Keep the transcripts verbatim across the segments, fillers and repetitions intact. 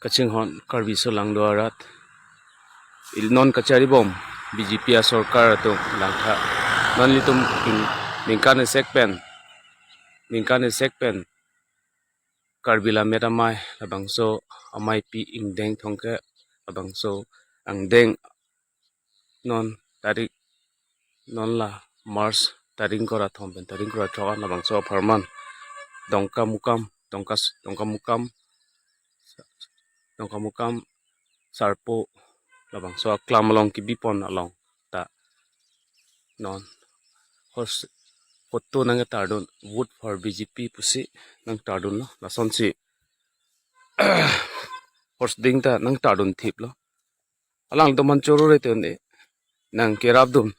kachinghon Karbi solangdo arat. Il non kacharibom B J P asorkar atum langtha. Non ilitum ning-, ningkan esek pen, ningkan esek pen Karbi Lammet Amei, labangso ameipi ingdeng thomkep, labangso angdeng non tarik, non la March tarik ingkoi ra thom pen tarik ingkoi ra throk an labangso apharman Dongkamukam, Dongka, Dongkamukam, Dongkamukam Sarpo labangso aklam along kebipon along ta non hos photo nangketardun, "Vote for B J P" pusi nangtardunlo, lasonsi hos ding ta nangtardun thiplo. Alangtum an choro re tun e nangkerapdun,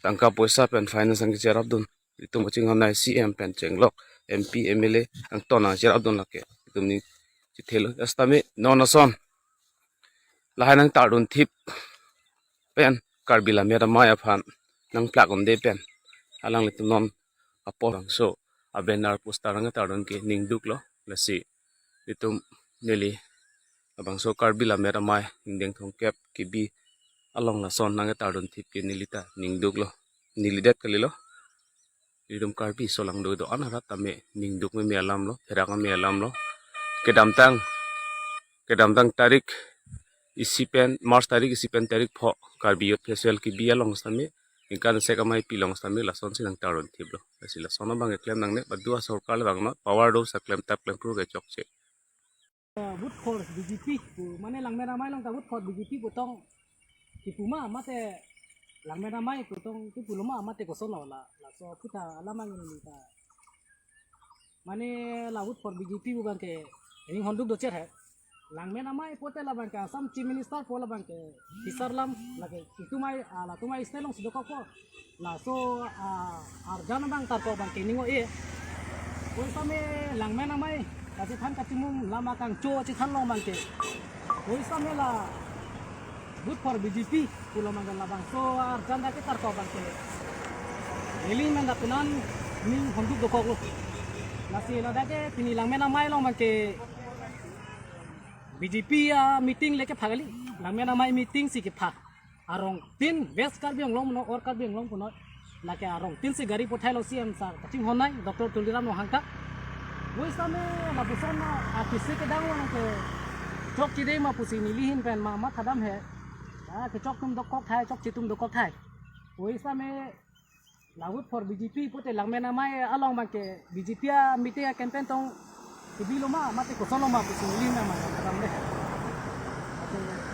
tangka poisa pen finance nangkecherapdun. Itum kachinghon nai C M pen chenglok, M P, M L A angton nangcherapdun lake itum ni chithelo. Jastame non ason lahai nangtardun thip pen Karbi Lammet Amei aphan nangplak unde pen alanglitum non apor bangso a-banner poster nangketardun ke ningduklo. Lasi itum neli labangso Karbi Lammet Amei ingdeng thomkep kebi along lason nangketardun thip ke neli ta ningduklo, neli det kalilo. Itum Karbi solangdo do-an arat tame ningduk meme alamlo, pherak meme alamlo. Kedamtang, kedamtang tarik isi pen, March tarik isi pen tarik pho Karbi Youth Festival kebi along sitame, ningkan esek ameipi along sitame lasonsi nangtardun thiplo. Lasi lason abang keklem nangne, badu asorkar le bang not, power do sa klemtap klemphru ke chokche. Vote for B J P pu, mane Lammet Amei along ta vote for B J P pu tong kipu ma, mate Lammet Amei pu tong kipulo ma, mate kosonlo la, laso aphuthak alam angni ta. Mane la vote for B J P pu abang ke, ining honduk dochot he. Lammet Amei pulote labang ke Assam Chief Minister pu labang ke, pisar lam, lake itum ai, ah, latum ai style alongsi dokokpo. Laso, ah, arjan abang tarkok abang ke ning o-e. Oi same Lammet Amei kachethan kachimum, lama kangcho chethan long abang ke. Oi same la vote for B J P pulo abang ke labangso arjan dak ketarkok abang ke. Neli men dak penan ning honduk dokoklo. Lasi ladak ke pini Lammet Amei along abang ke B J P a-meeting le kepha kali. Lammet Amei meeting si kepha. Arongtin West Karbi Anglong punon, Upper Karbi Anglong punon. Lake arongtin si gari pothai lo C M sir kachinghon nai, Doctor Tuliram Ronghang ta. Oi same lapuson na akisi kedang abang ke chokche dei ma pusi neli ahin pen ma mathadam he. Ah, kechok atum dokok thai, chokche atum dokok thai. Oi same la vote for B J P pulote Lammet Amei along abang ke B J P a-meeting a-campaign tong kebilo ma, mate kosonlo ma pusi neli ahin ma thadam dei.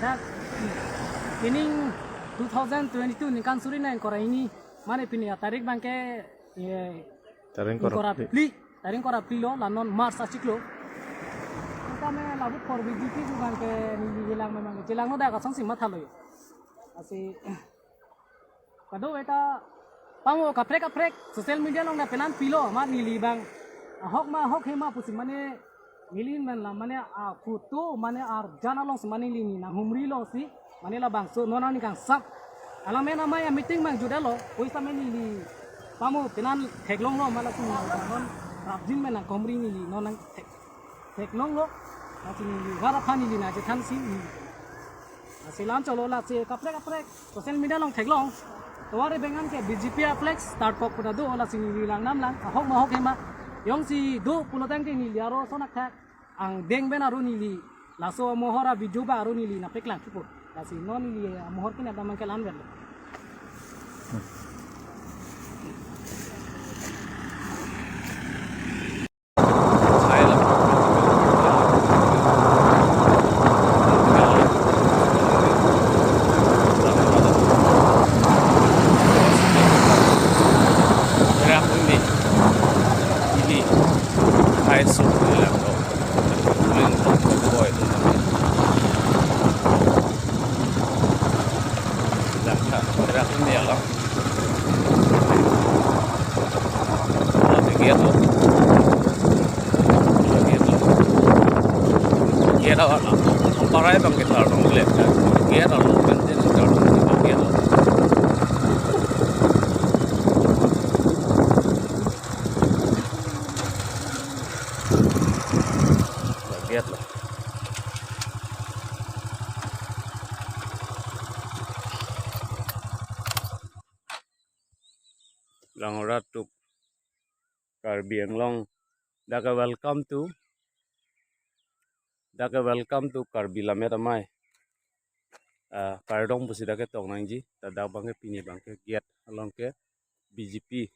Dak ining two thousand twenty-two ningkan suri nai ingkoi ra hini, mane pini atarik abang ke, eh, tarik ingkoi ra phli. Ingkoi ra phli, tarik ingkoi ra phli lo, la non March achiklo. Oi same la vote for B J P pu abang ke neli chelang memang chelangno dak asonsi mathalo yo. Lasi kado eta pamo kaprek kaprek social media along dak penan pilo, ma neli abang ahok ma ahok he ma pusi mane neli ahin pen la mane a-photo mane arjan alongsi mane neli nanghumrilo si mane labangso non ani kangsam. Lammet Amei a-meeting abang jutdetlo, oi same neli pamo penan theklonglo ma lasi non prapjin pen nangkehumri neli non nang thek-, theklonglo. Lasi neli war aphan neli nangchethan si neli. Lasi la-anchotlo, lasi kaprek kaprek social media along theklong. Tovar ebengan ke B J P a-flex tarkok pu ta do, lasi neli lang nam lang, ahok ma ahok he ma. Jongsi do pulo tangte neli aro sonak thak angdeng pen aro neli laso amohor a-video ba aro neli nangpeklang thupo. Lasi non neli amohor kenep abang ke la-an vet lo. Langtha, terak ni alam. Lagi giat lo. Lagi giat lo. Giat awak lo. Parai abang kita abang boleh. Giat lo, penting kita abang giat lo. Lagi giat lo. Langrat atum, Karbi Anglong, dak ke welcome to, dak ke welcome to Karbi Lammet Amei. Ah, kardom pusi dak ke tong nangji, ta dak abang ke pini abang ke gate along ke B J P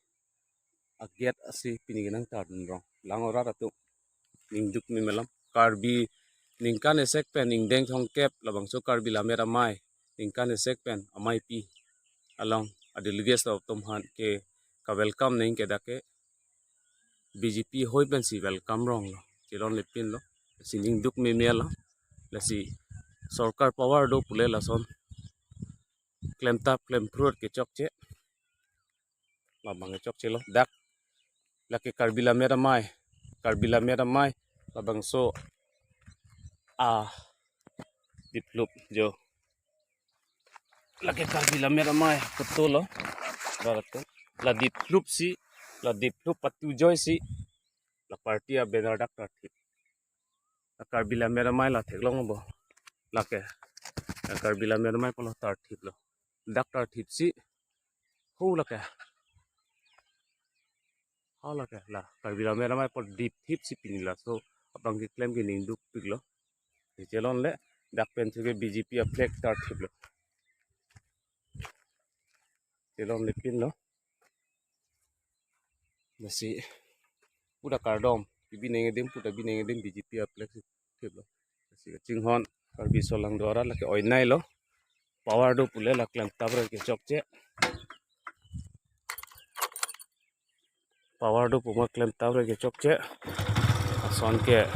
a-gate asi pini kenangtardun rong. Langrat atum, ningduk meme alam. Karbi ningkan esek pen ingdeng thomkep labangso Karbi Lammet Amei ningkan esek pen ameipi along a-delegates atum aphan ke ka-welcome nangji ke dak ke B J P ahoi pensi welcome ronglo. Chelonlepinlo. Lasi ningduk meme alam. Lasi sorkar power do pule lason klemtap klemprut kechokche. Labang kechokchelo. Dak lake Karbi Lammet Amei. Karbi Lammet Amei labangso a-diplup jo. Lake Karbi Lammet Amei kotolo. Barat to. La diplup si, la diplup patu joisi, la party a-banner dak tarthip. La Karbi Lammet Amei la theklongpo. Lake, la Karbi Lammet Amei pulo tarthiplo. Dak tarthipsi, ho lake, ho lake, la Karbi Lammet Amei pulo dipthipsi pini laso abang keklem ke ningdukpiklo. Chelonle, dak pen thuke B J P a-flag tarthiplo. Chelonlepinlo. Lasi pu ta kardom, kebi nangkedim, pu ta bi nangkedim, B J P a-flag si thiplo. Lasi kachinghon Karbi aso lang do arat lake oinailo. Power do pule la klemtap re kechokche. Power do pu ma klemtap re kechokche. Ason ke